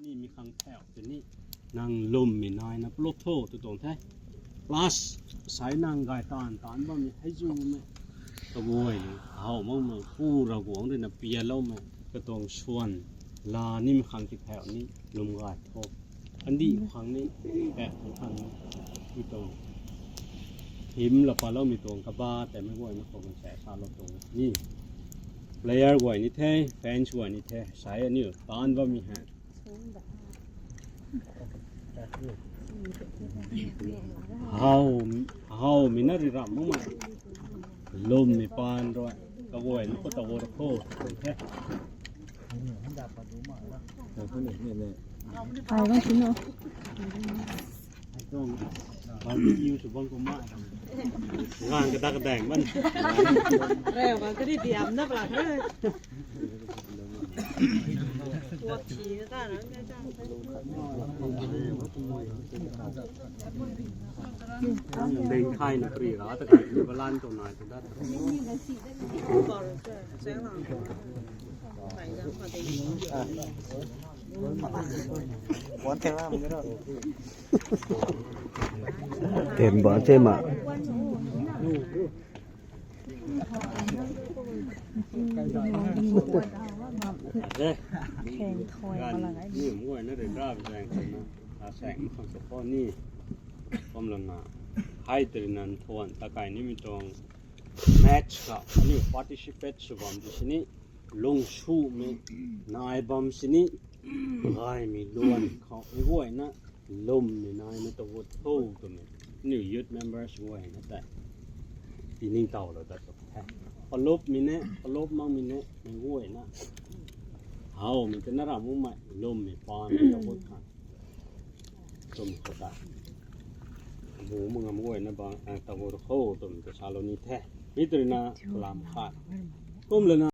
ນີ້ມີຄັງແຖວຕົວນີ້ ນັ່ງລົມມີນາຍນະປະໂລບໂທຕົວຕົງແທ້ plus ສາຍນັ່ງກາຍຕານຕານບໍ່ມີໃຫ້ຢູ່ແມ່ ກະໂວຍເຮົາມັງມາຄູ່ລະກວງເດີນະເປຍເຫຼົ່າແມ່ ກະຕົງຊວນລານີ້ມີຄັງທີ່ແຖວນີ້ ລົມກາຍໂທ ອັນດີຄັງນີ້ແປດຄັງນີ້ ທີ່ຕົງທີມລະປາເລົ່າມີຕົງກະບາ ແຕ່ແມ່ນໂວຍນະຄອນແສສາລະຕົງນີ້ player ໂວຍນີ້ແທ້ fans ໂວຍນີ້ແທ້ ສາຍອັນນີ້ຕານບໍ່ມີແຮງ ເຮົາ ເຮົາມີນາລິຣຳມາໃໝ່ ລົມມີປານດ້ວຍ ກະໂວຍນະໂຄຕະໂວຕະໂຄແທ້ ໄປວ່າຊິເນາະ ບາບີຄິວສຸບັງໂກມາ ງານກະດາກະແດງມັນ ແລ້ວມັນກະໄດ້ດຽມນະປະເອີຍ ເລັງໄຂ່ນະປຣີລາຕະກາຍມີບາລານຕົວໜ້ອຍຕົວດັດ ເຕັມບໍ່ເຕັມອ່ະ ແຂ່ງຖອຍມາລະໄດນີ້ ໂອ້ຍ ນະເດດາແສງ ແສງຂອງສະເພາະນີ້ ຄວາມລະງາມ ໄຮເຕີນັນທວນ ຕະໄກນີ້ມີຕອງ ແມັດກະອັນນີ້ ປາຕິຊິເປັດ ສະບອມດິຊິນີ ລົງຊູເມ ນາຍບອມຊິນີ ກາຍມີລວນ ເຂົາໄປຫ້ວຍນະ ລົມມີນາຍມະຕະວົດໂທຕົວນີ້ ນິວຢູດເມັມເບີສ ຫ້ວຍນະ ແຕ່ປີນີ້ເກົ່າແລ້ວ ແຕ່ປະລົບມີແນະ ປະລົບມັງມີແນະ ໃນຫ້ວຍນະ ເຮົາມີແຕ່ນະຣາມຸມະ ລົມມີປານມະຕະວົດ ສົມກະຕາ ໝູເມືອງອຳນວຍນະບາງ ອາ ຕາໂວໂຄ ຕົນກະຊາໂລນີແທ້ ມິຕຣີນາ ລາມຄາດ ກຸມລະນາ